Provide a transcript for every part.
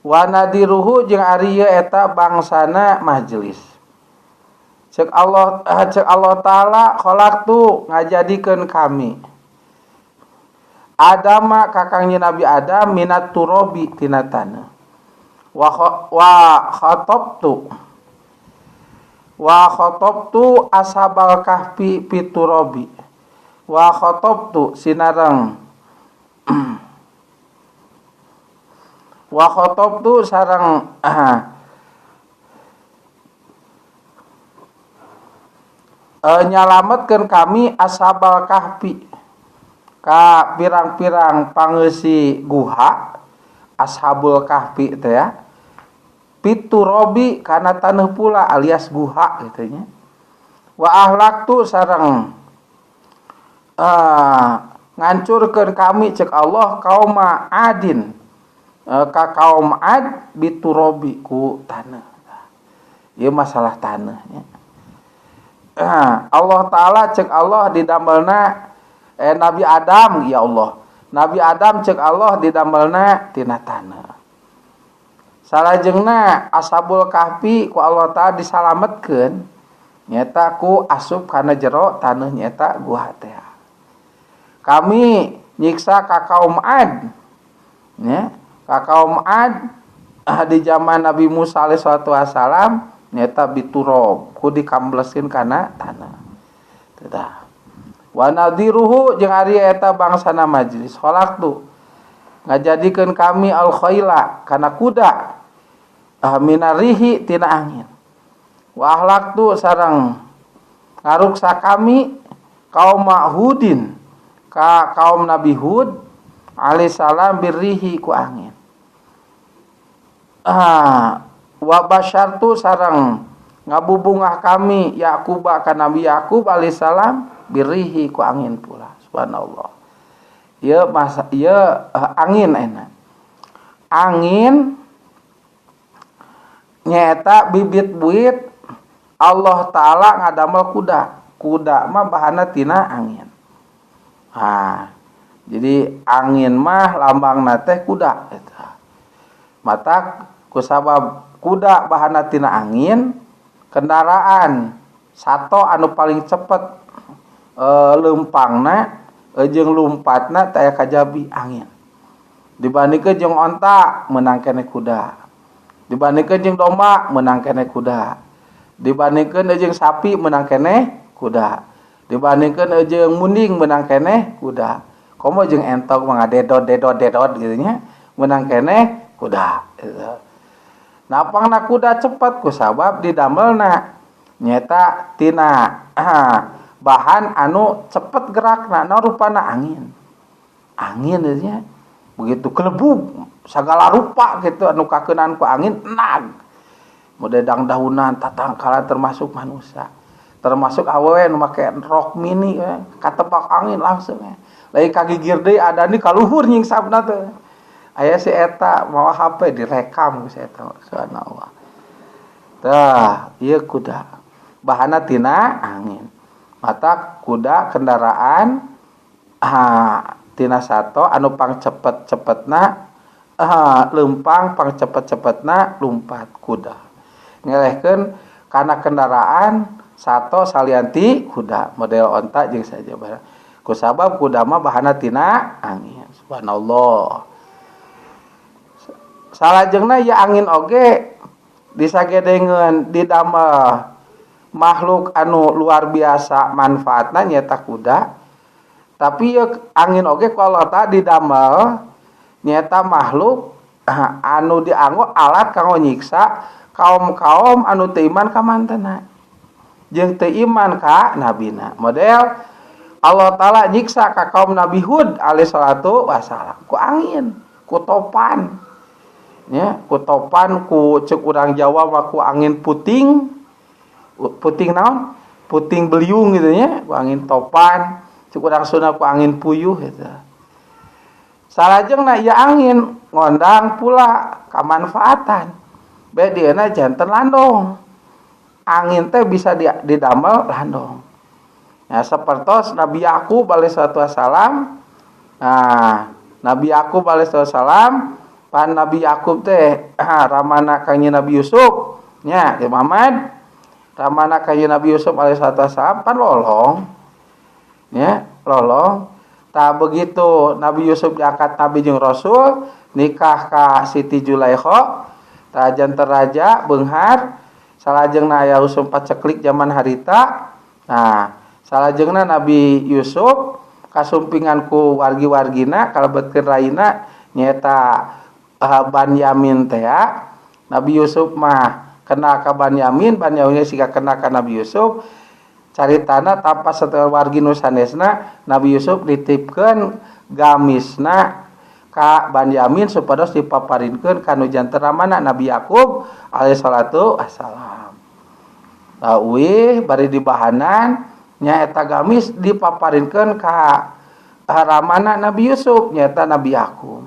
Wa nadiruhu jeung ari ieu eta bangsana majelis. Cek Allah, cek Allah Ta'ala khalaqtu ngajadikeun kami Adama kakangnya Nabi Adam minat turabi tina taneuh. Wa khatabtu wa khatabtu ashabal kahfi piturabi wa khatabtu sinareng wa khatabtu sareng nyalametkeun kami ashabal kahfi ka pirang-pirang pangeusi guha ashabul kahfi teh ya piturobi kana taneuh pula alias guha gitu nya. Wa ahlaktu sareng ngancurkeun kami cek Allah kaum adin ka kaum ad biturobi ku taneuh. Ieu masalah taneuh nya. Allah Ta'ala cek Allah didamelna Nabi Adam ya Allah. Nabi Adam cek Allah didamelna tina taneuh. Salajengna Ashabul Kahfi ku Allah Ta'ala disalametkeun nyata ku asup kana jero taneuh nyata guha teh. Kami nyiksa ka kaum Ad nya, ka kaum Ad di zaman Nabi Musa alaihi salatu wasalam nyata biturob ku dikamblesin kana tanah. Tah. Wa nadhiruhu jeung ari eta bangsana majelis khalaqtu ngajadikeun kami al khaila kana kuda minarihi tina angin. Wa ahlaktu sareng ngaruksa kami kaum Hudin ka kaum Nabi Hud alaihi salam birrihi ku angin. Wa basyartu sareng ngabubungah kami Yakuba ka Nabi Yakub alaihi salam birrihi ku angin pula. Subhanallah. Ieu masa ieu angin enak. Angin nyaeta bibit buit Allah Ta'ala ngadamel kuda. Kuda mah bahanna tina angin. Nah, jadi angin mah lambangna teh kuda eta. Matak kusabab kuda bahanna tina angin, kendaraan sato anu paling cepet leumpangna jeung lumpatna teh aya kajabi angin. Dibandingkeun jeung onta meunang keneh kuda. Dibandingkeun jeung domba meunang keneh kuda. Dibandingkeun jeung sapi meunang keneh kuda. Dibandingkeun jeung munding meunang keneh kuda. Komo jeung entog mah ngadedot dedot dedot kitu nya meunang keneh kuda. Napangna kuda cepet kusabab didamelna nyaeta tina bahan anu cepet gerakna na rupana angin. Angin nya begitu kelebug segala rupa gitu anu kakeunaan ku angin nag. Modedang daunan tatangkalan termasuk manusia. Termasuk awewe nu make rok mini katepak angin langsung. Lain kagigir deui adani kaluhur nyingsapna teh. Aya si eta mawa HP direkam ku si eta subhanallah. Tah, ieu kuda. Bahanna tina angin. Mata kuda kendaraan tina sato anu pangcepet-cepetna leumpang pangcepet-cepetna lumpat kuda. Ngelehkeun kana kendaraan sato salianti kuda model onta jeung saja kusabab kuda mah bahanna tina angin. Subhanallah. Salajengna ya angin oge disagedengeun didamel makhluk anu luar biasa manfaatna nyaeta kuda. Tapi ya angin oge ku Allah Ta'ala didamel nyaeta makhluk anu dianggo alat kanggo nyiksa kaum-kaum anu teu iman ka mantena jeung teu iman ka nabina. Model Allah Ta'ala nyiksa ka kaum Nabi Hud alaihi salatu wasalam ku angin, ku topan. Nya, ku topan ku ceuk urang Jawa mah ku angin puting. Puting naon? Puting beliung gitu nya, ku angin topan, ceuk urang Sunda ku angin puyuh gitu. Salajengna ieu angin ngondang pula kamanfaatan. Bae dieuna janten landong. Angin teh bisa didamel landong. Nah, sapertos Nabi Yakub alaihi salatu wasalam. Nah, Nabi Yakub alaihi salatu wasalam Pan Nabi Yakub teh ramana kanjeng Nabi Yusuf nya Ki Muhammad ramana kanjeng Nabi Yusuf alaihi salatu wassalam pan lolong nya lolong. Tah begitu Nabi Yusuf diangkat nabi jeung rasul nikah ka Siti Zulaikha tah janten raja beunghar salajengna aya usum paceklik zaman harita. Nah salajengna Nabi Yusuf kasumpingan ku wargi-wargina kalebetkeun raina nyaeta Banyamin teh. Nabi Yusuf mah kenal ka Banyamin, Banyamin siga kenal ka Nabi Yusuf. Caritana tanpa setelah wargi nu sanesna Nabi Yusuf nitipkeun gamisna ka Banyamin supados dipaparinkeun ka nu janten ramana Nabi Yakub alaihi salatu wassalam. Tah uih bari dibahanan nyaeta gamis dipaparinkeun ka ramana Nabi Yusuf nyaeta Nabi Yakub.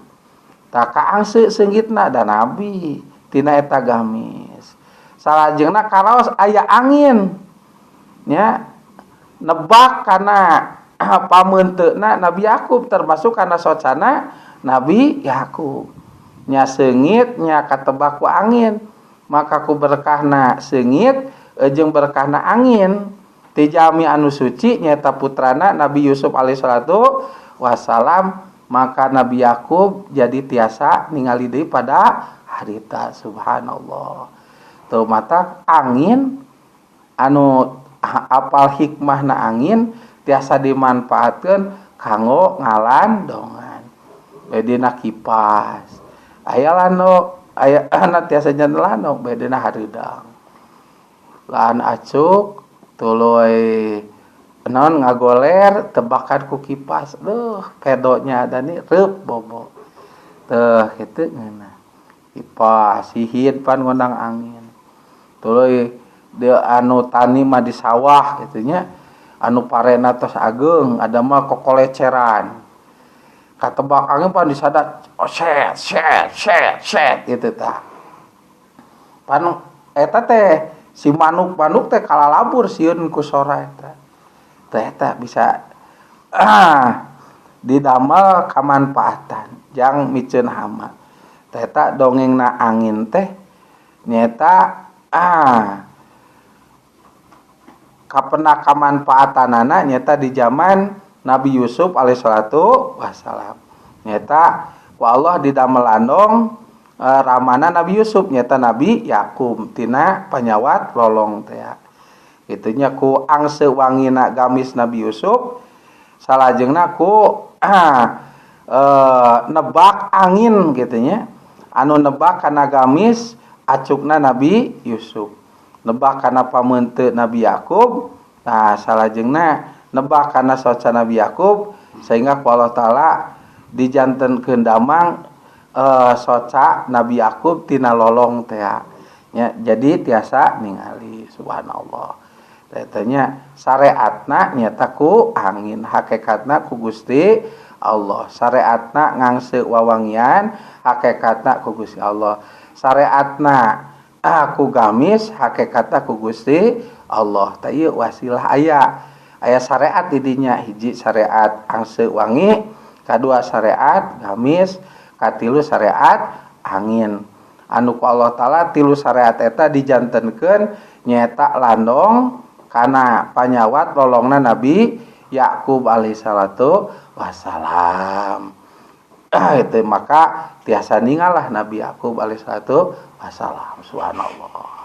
Tah kaangse seunggitna da nabi tina eta gamis. Salajengna karaos aya angin nya nebak kana pameunteuna Nabi Yakub termasuk kana socana Nabi Yakub. Nya seungit nya katebak ku angin, maka ku berkahna seungit jeung berkahna angin ti jalmi anu suci nyaeta putrana Nabi Yusuf alaihi salatu wassalam, maka Nabi Yakub jadi tiasa ningali deui pada harita. Subhanallah. Tuh mata angin anu apal hikmahna angin tiasa dimanfaatkeun kanggo ngalandongan. Bedina kipas. Aya landok, aya na tiasa janten landok bedina hareudang. Laan acuk tuluy naon ngagoler tebakan ku kipas. Duh, pedonya dani reup bobo. Teuh kitu ngeunah. Kipas sihid pan ngondang angin. Tuluy dia anu tani mah di sawah kitu nya. Anu parena tos ageung ada mah kokoleceran. Katebak angin pan disadat oh, set set set set kitu tah. Pan eta teh si manuk-manuk teh kalalabur sieun ku sora eta. Teh eta bisa didamel kamanfaatan jang miceun hama. Teh eta dongengna angin teh nyaeta kapena kamanfaatanana nyaeta di zaman Nabi Yusuf alaihi salatu wassalam. Nyaeta ku Allah didamel landong ramana Nabi Yusuf nyaeta Nabi Yakub tina panyawat lolong teh. Itunya ku angse wangina gamis Nabi Yusuf salajengna ku nebak angin gitunya anu nebak kana gamis acukna Nabi Yusuf nebak kana pameunteut Nabi Yakub. Nah salajengna nebak kana soca Nabi Yakub sehingga ku Allah Taala dijantenkeun damang soca Nabi Yakub tina lolong teh nya jadi tiasa ningali. Subhanallah. Tetenya syariatna nyata ku angin hakikatna ku Gusti Allah. Syariatna ngangse wawangian hakikatna ku Gusti Allah. Syariatna ku gamis hakikatna ku Gusti Allah. Tah ieu wasilah aya. Aya syariat di dinya, hiji syariat angse wangi, kadua syariat gamis, katilu syariat angin. Anu ku Allah Taala tilu syariat eta dijantenkeun nyaeta landong kana panyawat lolongna Nabi Yakub alaihi salatu wassalam. Itu maka tiasa ningalah Nabi Yakub alaihi salatu wassalam. Subhanallah.